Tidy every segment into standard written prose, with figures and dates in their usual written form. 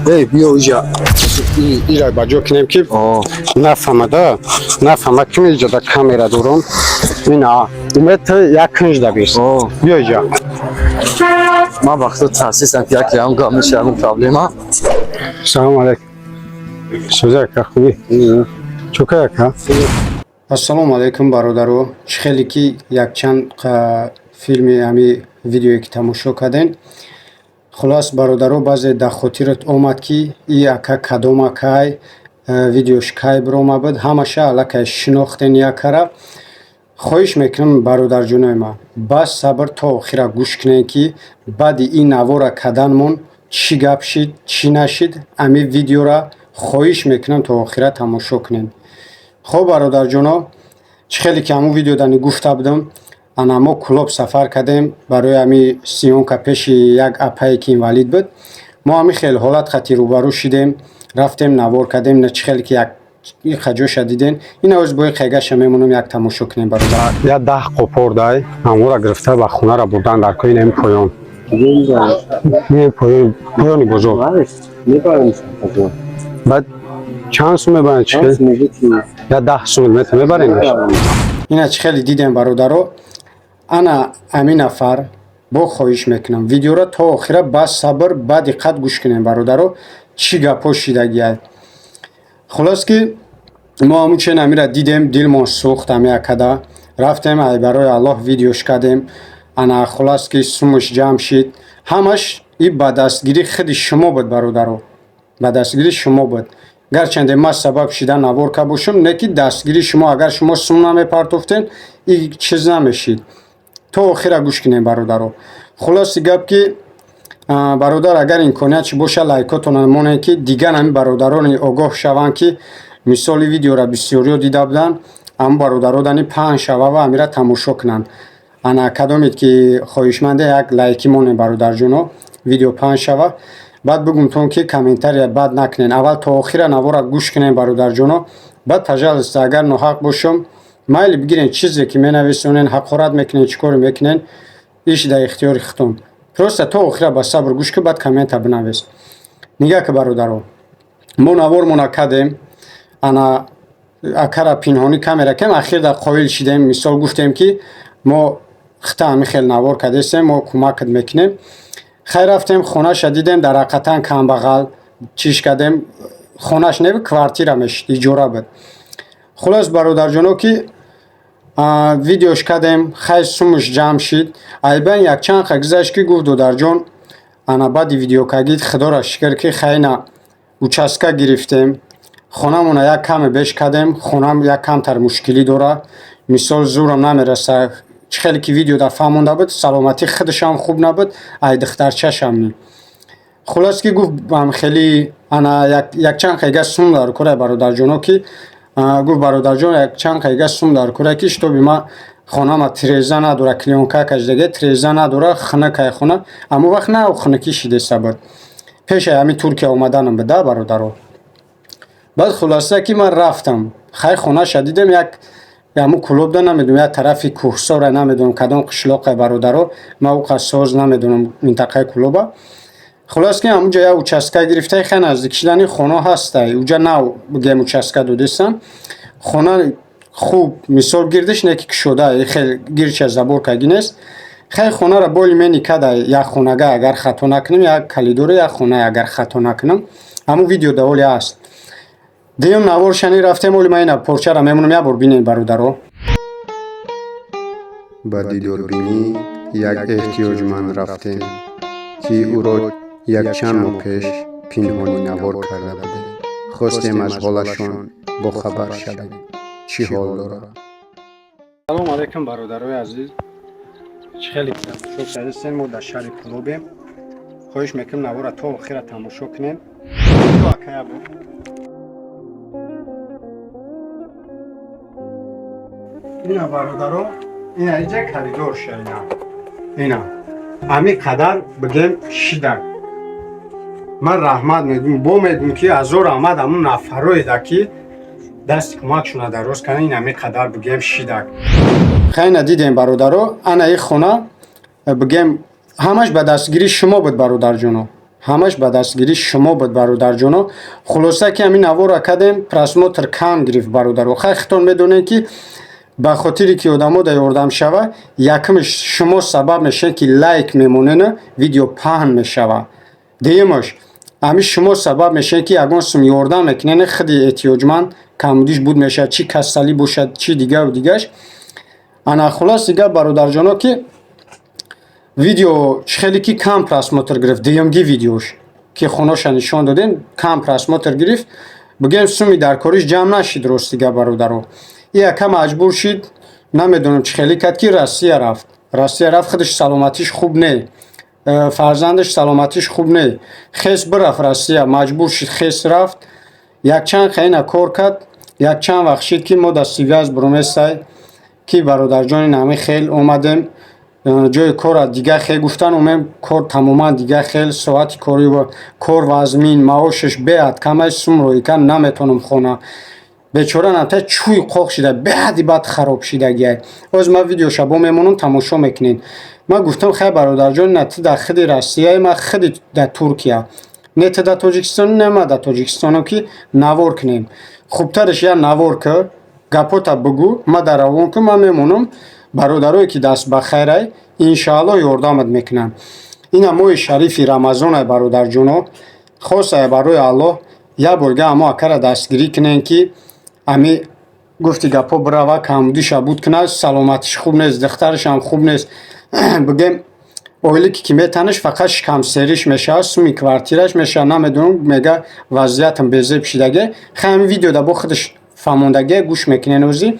Эй, биё иҷа. Ира ба ҷо кинем, ки нафаҳмада, нафаҳма, ки иҷода камера дорам. Ина, Умед, ту як кунҷ да бис. Биё иҷа. Ман вақто тарсисам, ки яке ҳам гап меша, ҳамун проблема. Салом алейкум. Сӯза, ака, хубӣ? Чӯка, ака. Ассалому алайкум, бародаро. Чӣ хеле ки якчанд филми, ҳами видеое ки тамошо кардем. Хулос, бародаро, баъзе дар хотират омад, ки и ака кадом акай, видеош кай бирома буд, ҳамаша аллакай шинохтен якара. Хоҳиш мекунам, бародарҷонои ман, бас сабр, то охира гӯш кунед, ки баъди ин навора карданмон чӣ гап шид, чӣ нашид. Ами видеора хоҳиш мекунам, то охира тамошо кунед. Хоб, бародарҷоно, чӣ хеле ки ҳамун видеодани гуфта будам, ана мо Кулоб сафар кардем барои ҳами съёмка пеши як апае, ки инвалид буд. Мо ҳами хел ҳолат хати рӯбарӯ шидем, рафтем, навор кардем. На, чӣ хеле ки як иқа ҷоша диден, ина оз бо иқайгаша мемонам, як тамошо кунем, бародар. Я 10 қопор дай ҳамора гирифта ба хонара бурдан дар кои ин поён, ин поён, поёни бозор. Баъд чанд сум мебаранд? Чӣ хел? Я 10 сум мета мебарем. Ина, чӣ хеле дидем, бародаро, ана ҳамин нафар. Бо хоҳиш мекунам, видеоро то охира ба сабр, ба диққат гӯш кунем, бародаро, чӣ гапҳо шидагиай. Хулос, ки мо ҳамун чен амира дидем, дилмон сӯхт. Ҳами акада рафтем, ай барои Аллоҳ видеош кардем. Ана, хулос, ки сумуш ҷамъ шид. Ҳамаш и ба дастгирии худи шумо буд, бародаро, ба дастгирии шумо буд. Гарчанде ман сабаб шида навор ка бошам, не ки дастгирии шумо, агар шумо сум намепартофтен, и чиз намешид. То охира гӯш кунем, бародаро. Хулоси гап, ки бародар, агар имконият чи боша, лайкотона монед, ки дигар ҳамин бародарони огоҳ шаванд, ки мисоли видеора бисёриё дида буданд, ҳамн бародаро дани паҳн шава ва ҳамира тамошо кунанд. Ана, кадомед ки хоҳишманде, як лайки монед, бародарҷоно, видео паҳн шава. Баъд бигумтон, ки комментария бад накунен, аввал то охира навора гӯш кунен, бародарҷоно. Баъд, пожалуйста, агар ноҳақ бошам, майли бигирен, чизе ки менависонен, ҳақорат мекунен, чӣ коре мекунен, иш дар ихтиёри худтон. Просто то охира ба сабр гӯш кун, баъд коммента бинавис. Нигаҳ ки, бародаро, мо навормона кардем, ана акара пинҳонӣ камера кем, ахир дар қоил шидем. Мисол, гуфтем, ки мо хита ҳами хел навор кардестем, мо кӯмакат мекунем. Хай, рафтем, хонаша дидем, дар ҳақиқатан камбағал. Чиш кардем, хонаш не, квартира мешид, иҷора буд. Хулос, бародарҷоно, ки видеош кардем, хай, сумуш ҷамъ шид. Айбан якчанд қа гузашт, ки гуфт: «Додарҷон, ана баъди видеокагид, худоро шукр, ки хайна участка гирифтем, хонамона як каме беш кардем, хонам як камтар мушкилӣ дора, мисол, зӯрам намераса». Чӣ хеле ки видео дар фаҳмонда буд, саломатии худашам хуб набуд, ай духтарчашам ни. Хулос, ки гуфт, хеле ана якчанд қайга сум дар кора, бародарҷоно, ки гуфт: «Бародарҷон, якчанд қайга сум дар кора, ки шитоби ма хонама тиреза надора, клеёнка кашидаге, тиреза надора, хунакай хона». Аммо вақт на хунакӣ шидеста буд, пешаи ҳамин Туркия омаданам буд, да, бародаро. Баъд, хулоса, ки ман рафтам, хай, хонаша дидем, як ҳамун Кулобда, намедонам, як тарафи кӯҳсора, намедонам кадом қишлоқе, бародаро, ман уқа соз намедонам минтақаи Кулоба. Хулос, ки ҳамунҷо як участка гирифта, хеле наздик шидани хона ҳастай, уҷа нав бигем участка додистам. Хона хуб, мисол, гирдиш не ки кушода, хел гирча забор каги нест. Хай, хонара более-менее када, як хонага, агар хато накунам, як коридори як хона, агар хато накунам, ҳамун видео даволи ҳаст. Дуюм наворшани рафтем. Оли ман ина порчара мемонам, як бор бинед, бародаро. Ба дидорбинӣ як эҳтиёҷманд рафтем, ки ӯро якчанд моҳ пеш пинҳонӣ навор карда будем. Хостем аз ҳолашон бохабар шавем, чӣ ҳол дорад. Салому алайкум, бародарои азиз. Чӣ хеле тамошо кардастем, мо дар шаҳри Кулобем. Хоҳиш мекунем, навора то охира тамошо кунем. Акая буд. Ина, бародаро, ина иҷа коридорша, ина ҳами қадар бигем шидак. Ман раҳмат мегӯм, бо мегӯм, ки ҳазор раҳмат ҳамун нафароеда, ки дасти кӯмакшона дароз кардан. Ин ҳами қадар бигем шидак. Хайна, дидем, бародаро, ана и хона, бигем, ҳамаш ба дастгирии шумо буд, бародарҷоно. Ҳамаш ба дастгирии шумо буд, бародарҷоно. Хулоса, ки ҳамин навора кардем, просмотр кам гирифт, бародаро. Хай, хитон медонед, ки ба хотире ки одамо да ёрдам шава, якумш, шумо сабаб мешавед, ки лайк мемонена, видео паҳн мешава. Дуюмаш, ҳамин шумо сабаб мешавед, ки ягон сум ёрдам мекунед, худи эҳтиёҷманд камбудиш буд мешавад, чӣ касалӣ бошад, чӣ дигару дигаш. Ана, хулос, дигар, бародарҷоно, ки видео чӣ хеле ки кам просмотр гирифт, дуюмги видеош, ки хоноша нишон додем, кам просмотр гирифт, бигӯем, суми дар кориш ҷамъ нашид. Ростига, бародаро, и яка маҷбур шид, намедонам чӣ хеле кард, ки Россия рафт. Россия рафт, худаш саломатиш хуб не, фарзандаш саломатиш хуб не, хес бирафт Россия, маҷбур шид, хес рафт, якчанд хаина кор кард. Якчанд вақт шид, ки мо дар связь буруместай, ки бародарҷони, нами хел омадем, ҷои кора дигар хел гуфтан, омем, кор тамоман дигар хел, соати кори кор вазмин, маошаш беҳад камай, сум роикан наметонам хона. Бечора намта чӯй қоқ шида, беҳади бад хароб шидагиай. Ҳозир ман видеоша бо мемонам, тамошо мекунед. Ман гуфтам: «Хай, бародарҷон, на ту дар худи Россияи, ман худи дар Туркия, не ту дар Тоҷикистон, не ман дар Тоҷикистонам, ки навор кунем. Хубтараш я навор кӣ, гапота бугӯ, ман дар равон кун, ман мемонам, бародарое ки даст ба хайрай, иншааллоҳ, ёрдамат мекунам». Ина моҳи шарифи Рамазонай, бародарҷоно, хосае барои Аллоҳ як борга амо акара дастгирӣ кунем, ки ами гуфти гапҳо бирава, камбудиша буд кунад. Саломатиш хуб нест, духтарашам хуб нест. Бигем, ойлике ки метаниш, фақат шикамсериш мешавад, суми квартираш мешавад, намедонам, мега, вазъиятам безеб шидаге. Хай, ҳамин видеода бо худаш фаҳмондаге, гӯш мекунен ӯзӣ.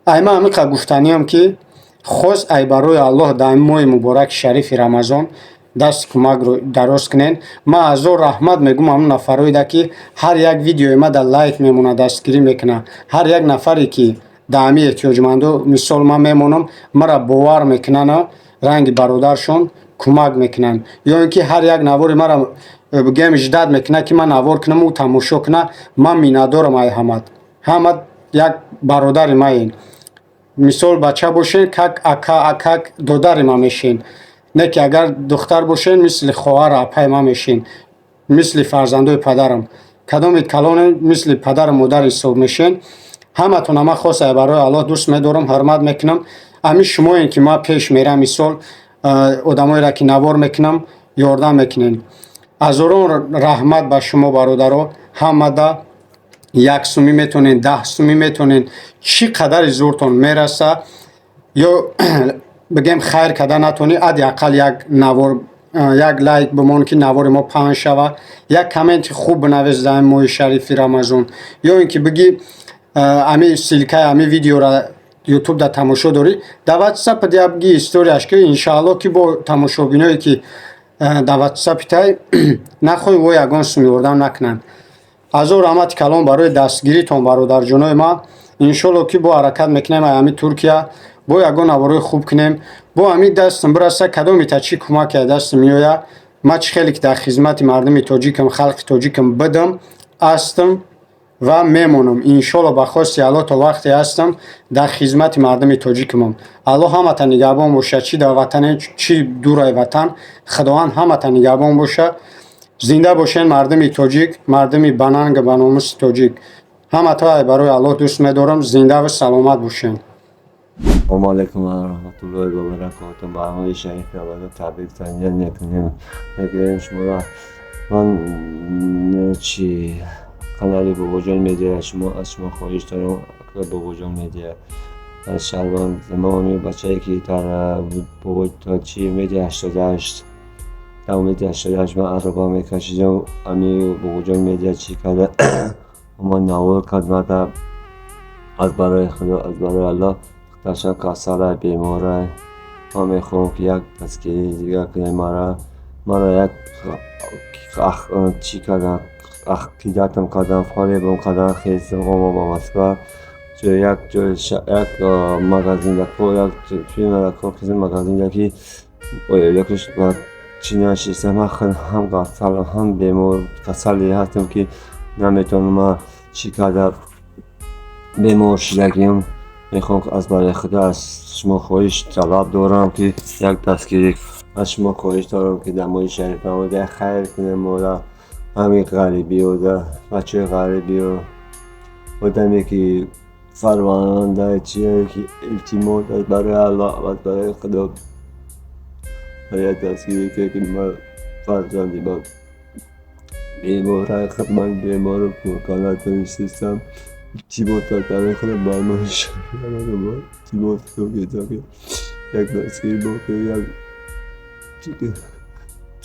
Ай ман ҳамиқа гуфтаниям, ки хос ай барои Аллоҳ дар моҳи мубораки шарифи Рамазон дасти кӯмакро дароз кунен. Ман ҳазор раҳмат мегӯм ҳамон нафароеда, ки ҳар як видеои ма дар лайк мемонад, дастгирӣ мекунад, ҳар як нафаре, ки дар ҳамин эҳтиёҷмандо, мисол, ман мемонам, маро бовар мекунанд, ранги бародаршон кӯмак мекунанд, ё ин ки ҳар як навори маро, бигӯем, ждать мекунад, ки ман навор кунам, ӯ тамошо кунад. Ман миннатдорам ай ҳамат. Ҳамат як бародари маен. Мисол, бача бошен, как ака, как додари ман мешен, не ки агар духтар бошен, мисли хоҳару апаи ман мешен, мисли фарзандои падарам. Кадомит калоне, мисли падару модар ҳисоб мешен. Ҳаматона ман хоса барои Аллоҳ дӯст медорам, ҳурмат мекунам. Ҳамин шумоем, ки ман пеш мерам, мисол, одамоеро ки навор мекунам, ёрдам мекунем. Ҳазорон раҳмат ба шумо, бародаро. Ҳамада як сумӣ метонед, 10 сумӣ метонед, чӣ қадари зӯртон мераса, ё бигем, хайр карда натонӣ, ҳадди ақал як навор, як лайк бимон, ки навори мо паҳн шава, як комменти хуб бинавис дар ин моҳи шарифи Рамазон, ё ин ки бигӣ, ами ссылкаи ами видеора Ютуб да тамошо дорӣ, дар Ватсап я бигӣ, историяш ки, иншааллоҳ, ки бо тамошобиное, ки дар Ватсапи тай, нахоҳӣ, во ягон сум ёрдам накунанд. Ҳазор раҳмати калон барои дастгиритон, бародарҷонои ман. Иншолло, ки бо ҳаракат мекунем, ай ҳами Туркия бо ягон наворои хуб кунем, бо ҳамин дастам бираса, кадомита чӣ кӯмаке аз дастам меояд. Ман чӣ хеле ки дар хизмати мардуми тоҷикам, халқи тоҷикам бидам, ҳастам ва мемонам. Иншолло, ба хости Аллоҳ, то вақте ҳастам, дар хизмати мардуми тоҷикамам. Аллоҳ ҳамата нигаҳбон бошад, чӣ дар ватане, чӣ дураи ватан. Худованд ҳамата нигаҳбон бошад. Зинда бошед, мардуми тоҷик, мардуми банангу баномуси тоҷик. Ҳамато барои Аллоҳ дӯст медорам. Зиндаву саломат бошед. Салому алайкум ва раҳматуллоҳи ва баракотуҳ. Ба моҳи шарифи Рамазон табрик таҳният мекунем, мегӯем шуморо. Ман чи канали Бобоҷон Медиа, шумо, аз шумо хоҳиш дорам, Бобоҷон Медиа, аз шаҳрванд мо, бачае ки дар чи Медиа 88, дар Медиа 88 ман ароба мекашидам. Ами Бобоҷон Медиа чӣ карда, ман навор кард мада. Аз барои Худо, аз барои Аллоҳ, духтаршам касалай, беморай. Ман мехоҳам, ки як дастгирии дигар кунем. Маро як чӣ кардам, ақидатам кардам, фаребам кардан, хезам, омадам ба Москва, як ҷои, як магазинда кор, як фирмада кор кардам, магазинда, ки якш чӣ нашистам. Ман ҳам касалам, ҳам бемор, касале ҳастам, ки наметавонам. Ман чӣ карда, бемор шудагиам. Мехоҳам, аз барои Худо аз шумо хоҳиш, талаб дорам, ки як дастгирӣ. Аз шумо хоҳиш дорам, ки дар моҳи шариф Рамазон хайр кунем моро, ҳамин ғарибиёда, бачаҳои ғарибиё, одаме ки фарзанда чие ки, илтимос аз барои Аллоҳ, аз барои Худо барои дастгирӣ кунед, ки ман фарзанди ман бемора, ман беморам, кор натонистам. Илтимос аз барои Худо, бар моҳи шариф Рамазон илтимос кунед, ки як дастгирӣ бикунед, як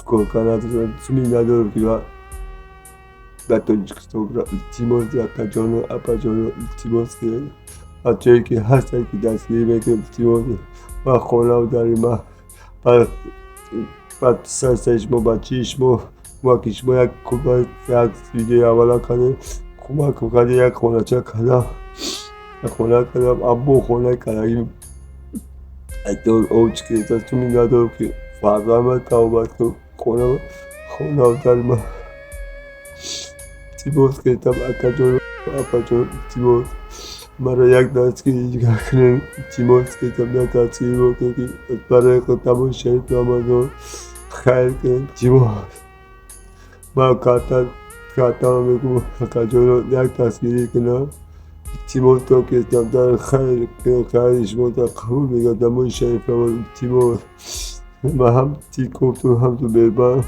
кор кардан суми надорам, ки ба Тоҷикистон бирам. Илтимос, акаҷону апаҷону, илтимос кунед, бачаҳое ки ҳастанд, ки дастгирӣ мекунед, илтимос. Ман хонав дари ман подписаться шумо, бачаи шумо, кӯмаки шумо, як кӯмак, як видеои аввала кардем, кӯмак кардем, як хонача кардам, як хона кардам, аммо хонаи кардагӣ овч гирифта, суми надорам, ки фарзандам табобат кунам. Хонав дари ман, илтимос кардам, акаҷону апаҷон, илтимос, маро як дастгирӣ дигар кунед. Илтимос кардам, як дастгирӣ бикунед, ки барои худ дар моҳи шарифи Рамазон хайр кунед. Илтимос, ман картаро мегӯям, акаҷоно, як дастгирӣ кунам. Илтимос кардам, дар хайр, хайри шумо дар қабул мегардад дар моҳи шарифи Рамазон. Илтимос, ман ҳам Тинькоффтон, ҳам Сбербанк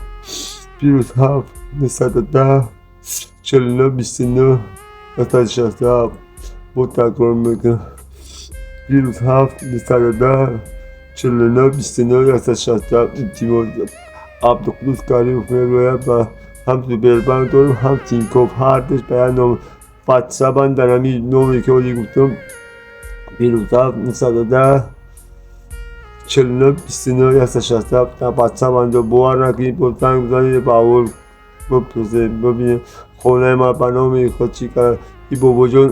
+7 910 49 29 167. Бо такрор мекунам: +7 910 49 29 167. Илтимос, Абдуқуддус Каримов мегӯяд, ба ҳам Сбербанк дорам, ҳам Тинькофф, ҳардуш ба як ном ватсапанд, дар ҳамин номе ки ҳозир гуфтам: +7 910 49 29 167 дар ватсапанд. Бовар накунед, бо занг бизанед, ба аввал бипурсед, бибинед, хонаи ман ба номи худ чӣ кард и бобоҷон,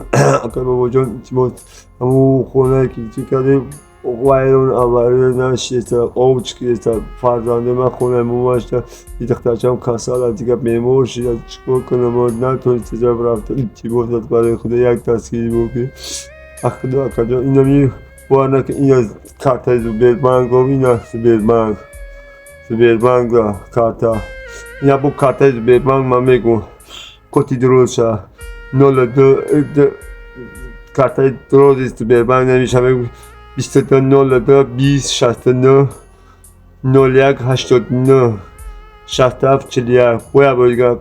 акай бобоҷон. Илтимос, ҳамун хонае ки чӣ кардем, вайрон авария нашиста, овч гирифта, фарзанди ман хонаи мо машта, и духтарчаам касал аст, дигар бемор шуда, чӣ кор кунам, натонистам рафта. Илтимос, аз барои Худо як дастгирӣ бикунед, худо, акаҷон. Инами бовар накунед, ин аз картаи Сбербанк, ина Сбербанк, Сбербанк карта, ина бо картаи Сбербанк ман мегӯм, коти дурустша 02, картаи дурози Сбербанк намеша, мегӯм: 22 02 20 69 01 89 67 41. Бояд бори дигар: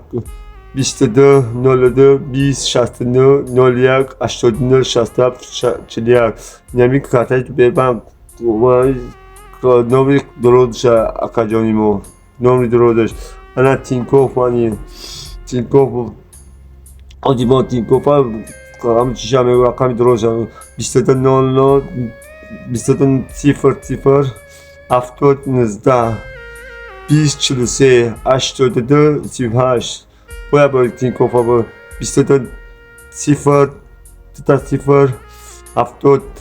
22 02 20 69 01 89 67 41. Инами картаи Сбербанк номри дурозша, акаҷони мо, номри дурозаш. Ана Тинькофф, мани Тинькофф, ози мо Тинькоффа ҳамин чиша мегӯ, рақами дурозша: 22 00 22 00 70 19 20 43 82 38. Бояд бори Тинькоффа бо 22 00 00 70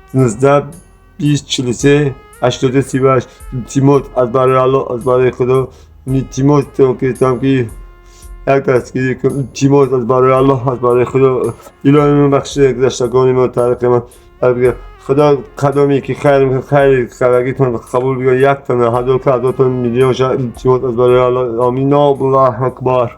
19 20 43 82 38. Илтимос, аз барои Аллоҳ, аз барои Худо, илтимос кардам, ки як дастгирӣ кун. Илтимос, аз барои Аллоҳ, аз барои Худо, илоҳи ман бахшида гузаштагони мо, таърихи ман. Худо кадоме ки хайр мекунад, хайри кардагитон қабул бигирад, як тана, ҳазор ка ҳазортон, миллион шавад. Илтимос, аз барои Аллоҳ, омин, Аллоҳу акбар.